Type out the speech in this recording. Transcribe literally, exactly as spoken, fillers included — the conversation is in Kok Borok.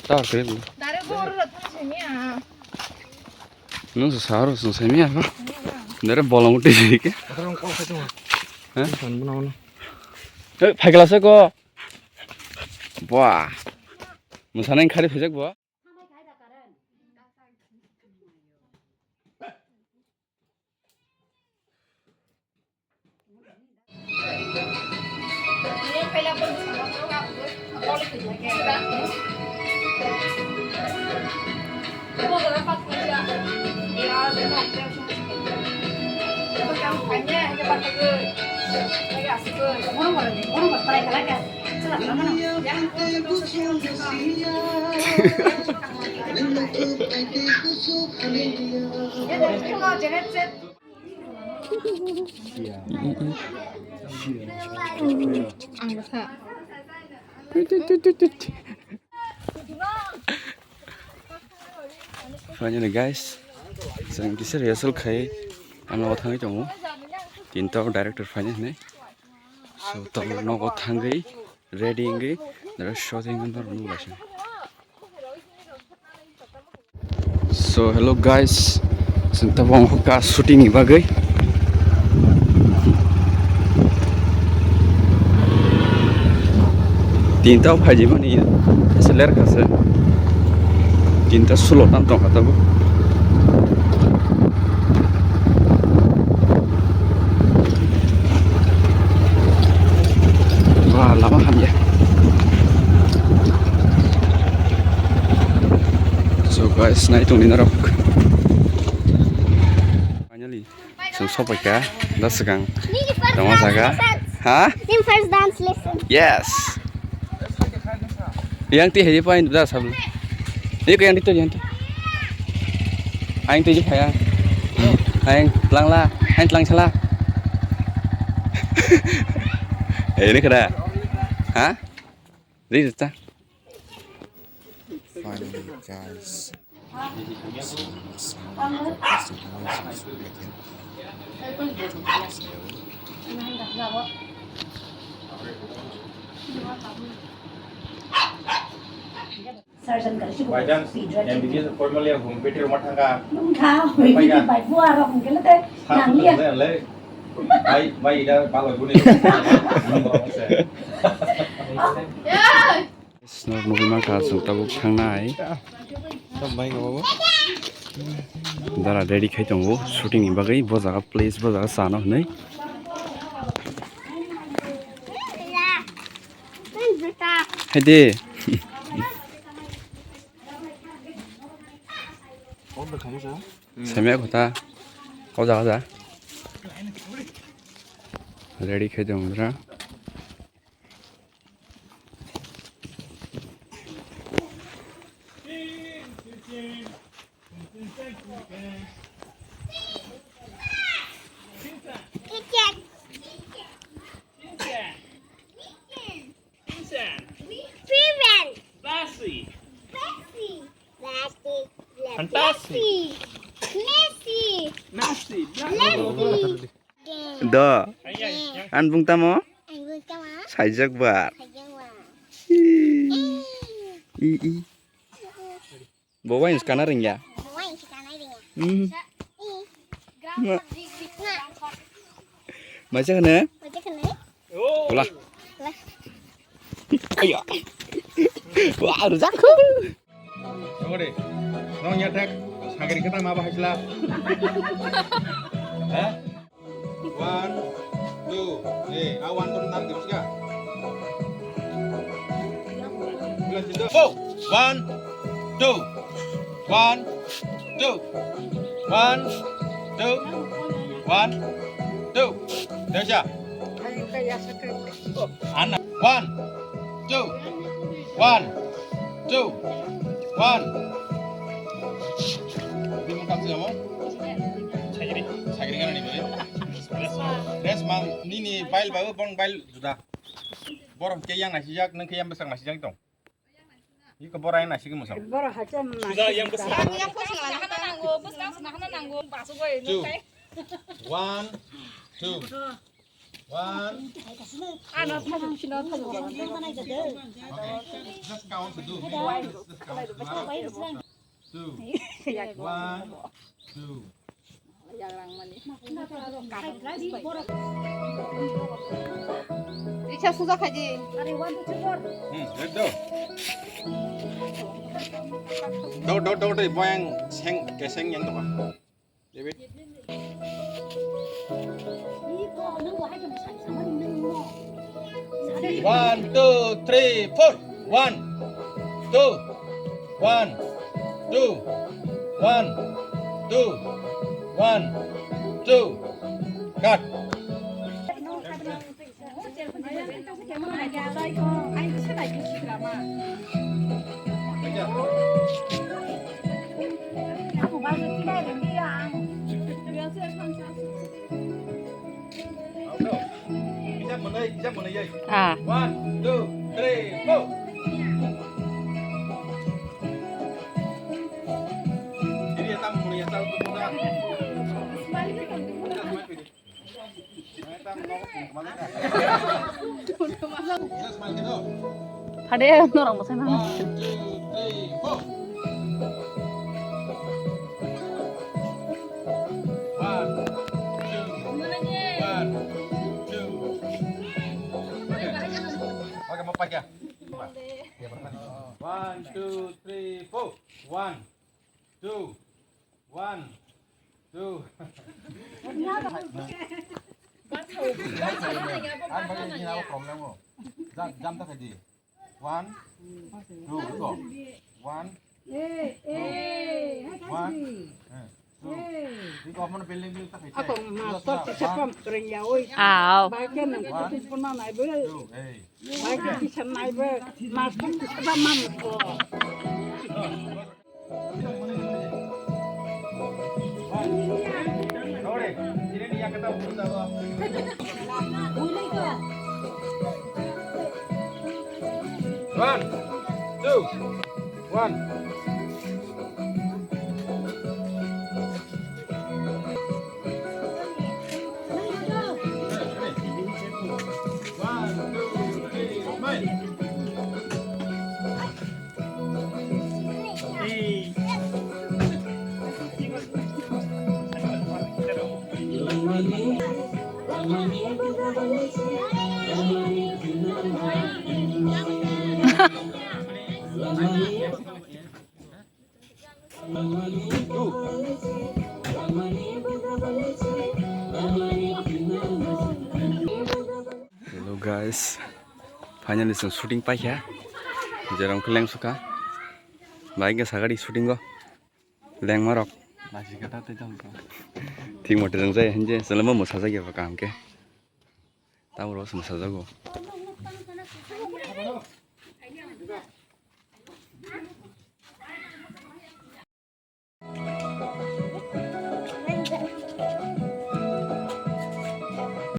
Tar kre bu. Dare bor ro thang sini a. Nung sa sar sung sini a. Dare bolong uti ke. Hah? Hei, phai glass ko. Wah. Musanai khari phajak bo. Finally guys, chwng kisa rehearsal khai ang nogo thangwi tongo. Tinta o director phainai hinwi. So, tamo nogo thangwi ready wngwi shooting wngwi norok nukhlaising. So hello guys, chwng tabuk ang kha shooting ni bagwi. Tinta o phaijimani ese ler kha se. Tinta sulo tam tong kha tabuk. Ba lama hamya. So guys, nai tongni norok. Finally, so sopai kha da swkang. Nini first tongma dance jaga lesson. Ha? Nini first dance lesson. Yes. Yang ti hei pa inda sablu. Ni ko yang ti to yang ti. Aing ti phaya. Aing tlangla, aing tlangsala. Eh, ini kena. Ha? Ini ta. Finally, guys. Surgeon ka si By chance, pediatric. M B B S formally home pity rumah tangga. Nung kha, Pai ka? Bai buar rok mungkin te Sa nang liya. Sa le. Bai, bai ida balo buni. Snor nugwi mankha chwng tabuk thangnai. Tam bai ka babu. Dara ready khai tongo shooting ni bagwi bo jaga place bo jaga chano hinwi. Haide. Semia kota. Kau jaga ja. Ready khai tongo dra. Kitchen. Kitchen. Kitchen. Steven. Lassie. Lassie. Lassie. Fantastic. Messi. Messi. Messi. Lassie. Do. An bung tamo? An bung tamo? Saijak bar. Saijak bar. I, i. Bo wain skana ringya. Bo wain skana ringya. Hmm. I. Ma. Ma. Maisa kana? Maisa kana? Wala. Wala. Aya. Wah, rujakku. Tunggu deh. Nong nyatek. Sagri kita ma bahasla. Hah? One, two, eh, ah, one, two, nang, terus ya. Bulan situ. Oh, one, two, one, two, one, two, one, two. Terus ya. Anak. One, two, one, two, one. Bini mukam sih kamu? Sagri. Sagri kan ini boleh. Res mang nini bail bawa bong bail sudah. Borok ke yang nasi jak neng ke yang besar nasi jak tong. Iko borok yang nasi ke musam. Borok hacha. Sudah yang besar. Yang besar nanggo, besar nanggo, masuk gue. Two. One, two. One. Ano thajong sino thajong. Okay, just count to do. Just count to do. Two. One, two. Riksa suja khaji. Hmm, let's go. Dau, dau, dau, dau, boyang seng, keseng yang tu. David. One, two, three, four. One, two, one, two, one, two, one, two. Cut. Ah. One, two, three, four. Ini ya, tamu, ini ya, tamu, tamu. Phade norok bwsai mano. One, two, three, four. One, two, one, two. Ang bai ni abo problem o. Jam, jam ta khaidi. One, two, go. One, two, one, eh, two. Ako master kisa pam kering ya oi. Aw. Baik ya nang kutu pun mana ibu. Two, hey. Baik ya kisa nai ibu. Master kisa pam mam ko. One, two, one. One, two, three, smile. Hello guys, finally chwng shooting paikha, jerong khe lengsuka, bai khe sagadi shooting o lengmarok. Thik mote wngjaya hinje, chwlamo mwsajak ya kaham khe, tamoro se mwsajago.